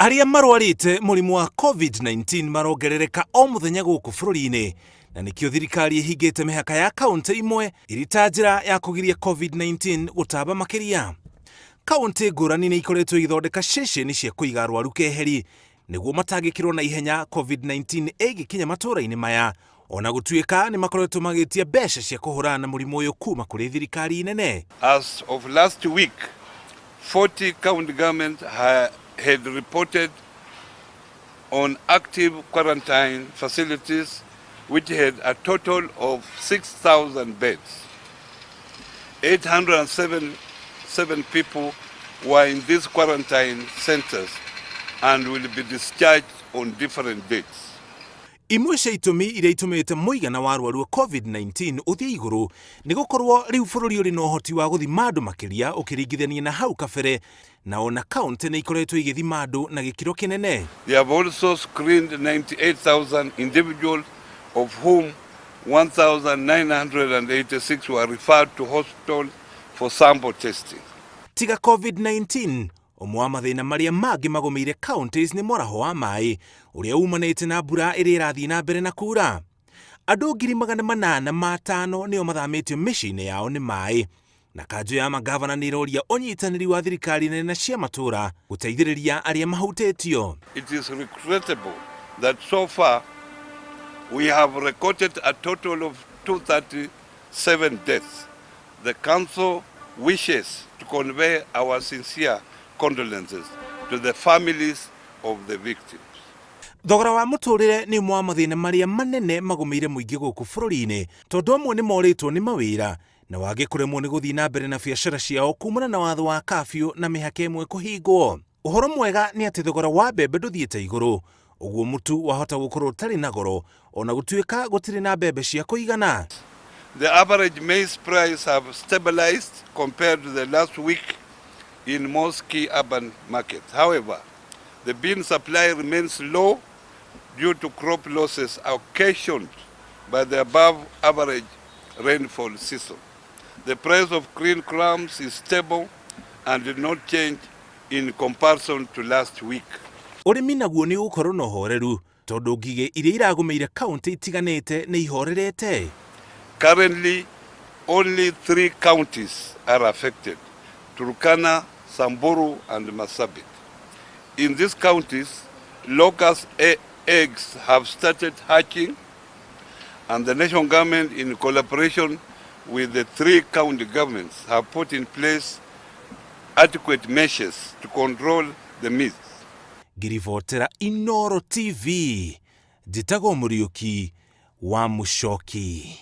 Arĩa marwarĩte mũrimũ wa COVID-19 marongerereka o mũthenya gũkũ bũrũri-inĩ na nĩkĩo thirikari ĩhingĩte mĩhaka ya kaũntĩ imwe ĩrĩ ta njĩra ya kũgiria COVID-19 gũtamba makĩria. Kaũntĩ ngũrani nĩ ikoretwo igĩthondeka ceceni cia kũiga arwaru keheri nĩguo matangĩkĩrwo na ihenya COVID-19 ĩngĩkinya matũũra-inĩ maya ona gũtuĩka nĩ makoretwo magĩtia mbeca cia kũhũrana na mũrimũ ũyũ kuma kũrĩ thirikari nene. As of last week, 40 county governments had reported on active quarantine facilities which had a total of 6,000 beds. 807 seven people were in these quarantine centers and will be discharged on different dates. Imwe cia itũmi iria itũmĩte mũigana wa arwaru a COVID-19 ũthiĩ igũrũ nĩ gũkorwo rĩu bũrũri ũrĩ na ũhoti wa gũthima andũ makĩria ũkĩringithania na hau kabere, na ona kaũntĩ nĩ ikoretwo igĩthima andũ na gĩkĩro kĩnene. They have also screened 98,000 individuals, of whom 1,986 were referred to hospital for sample testing. Tiga COVID-19, ũmwe wa mathĩna marĩa mangĩ magũmĩire counties nĩ mwaraho wa maĩ ũrĩa umanĩte na mbura ĩrĩa ĩrathiĩ na mbere na kura. Andũ 805,000 nĩo mathamĩtio mĩciĩ-inĩ yao nĩ maĩ, na kanjũ ya magavana nĩ ĩroria ũnyitanĩri wa thirikari nene na cia matũũra gũteithĩrĩria arĩa mahutĩtio. It is regrettable that so far we have recorded a total of 237 deaths. The council wishes to convey our sincere condolences to the families of the victims. Thogora wa mũtũrĩre nĩ ũmwe wa mathĩna marĩa manene magũmĩire mũingĩ gũkũ bũrũri-inĩ, tondũ amwe nĩ morĩtwo nĩ mawĩra na wangĩ kũremwo nĩ gũthiĩ na mbere na biacara ciao kumana na watho wa kafyu na mĩhaka ĩmwe kũhingwo. Ũhoro mwega nĩ atĩ thogora wa mbembe ndũthiĩte igũrũ, ũguo mũtu wahota gũkorwo ũtarĩ na goro ona gũtuĩka gũtirĩ na mbembe cia kũigana. The average maize price have stabilized compared to the last week in most key urban markets. However, the bean supply remains low due to crop losses occasioned by the above average rainfall season. The price of green grams is stable and did not change in comparison to last week. Ũrĩmi naguo nĩ ũgũkorwo na ũhoreru tondũ ngigĩ iria iragũmĩire kaũntĩ itiganĩte nĩ ihorerete. Currently, only three counties are affected: Turkana, Samburu, and Marsabit. In these counties, locust eggs have started hatching, and the national government, in collaboration with the three county governments, have put in place adequate measures to control the meat. Ngĩribotera Inoro TV, njĩtagwo Mũriũki wa Mũcoki.